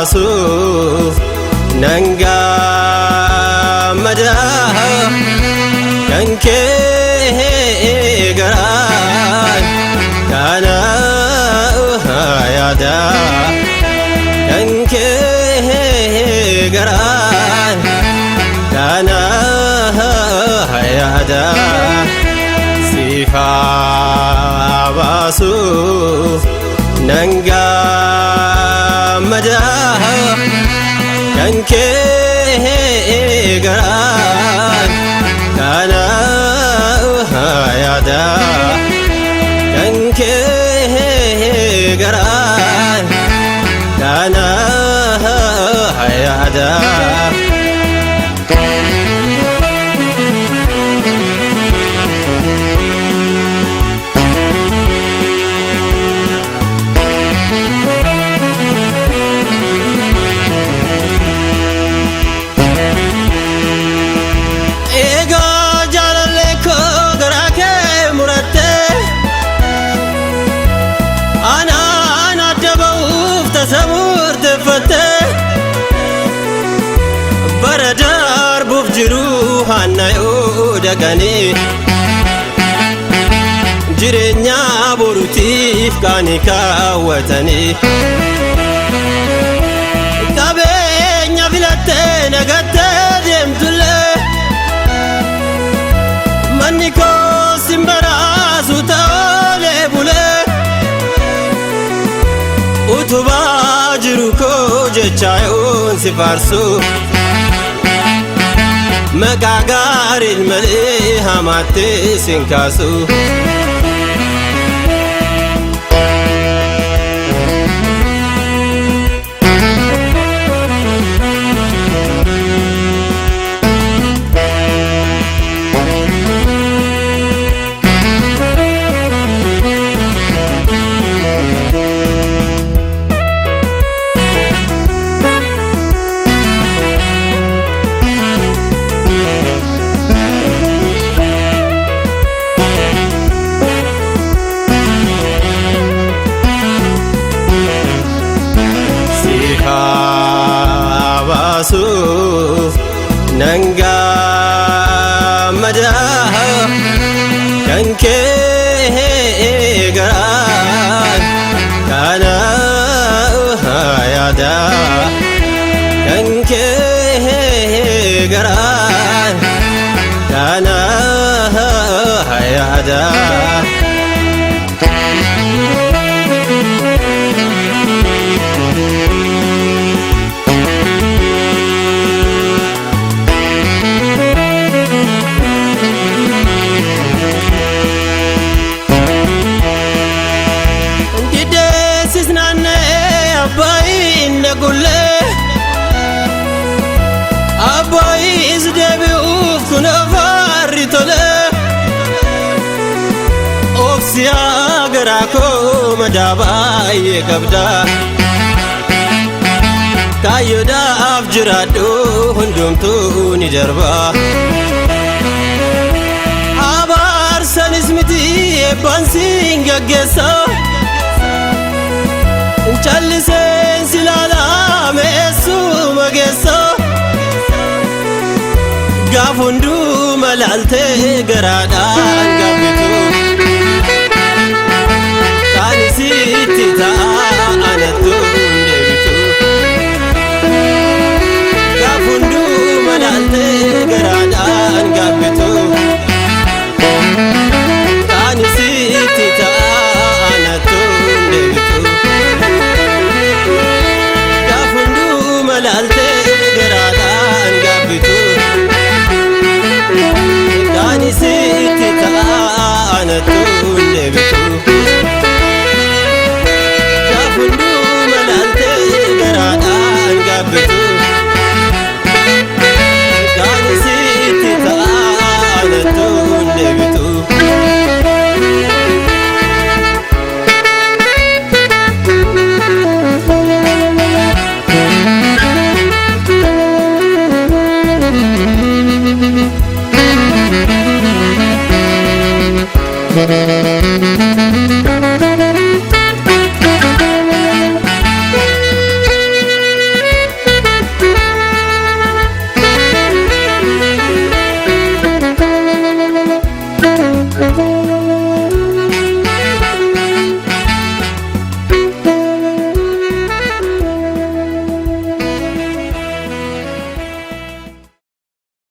baasuuf nan gammada kan kee garaan kana yaada kan kee garaan kana yaada siifaa baasuuf nan gammada kan kee garaan kana yaada kan kee garaan kana yaada. Egaa jaalallee koo garaa kee murattee anaan adda ba'uuf tasa murteeffattee bara darbuuf jiru hanna yoo daganii jireenya borutiif qaanii kaawwatanii qabeenya filattee nagattee deemtullee manni koo sin baraasu ta'oolee bulee utubaa jiru koo jecha yoon si faarsu maqaa gaariin malee hamaatti sin kaasu. Siifaa baasuuf nan gammada kan kee garaan kana yaada kan kee garaan kana yaada. Diddeessis naanna'ee abbaayin nagullee abbaayis deebi'uuf kun afaarri tolee obsiyaa garaa koo madaa baay'ee qabda kaayyoodhaaf jiraadhu hundumtuu ni darba abaarsanis miti eebbaan siin gaggeessa. Calliseen si ilaalaa meessuma geessa gaaf hunduma laaltee garaadhaan gaabbitu kaani sitti ta'a.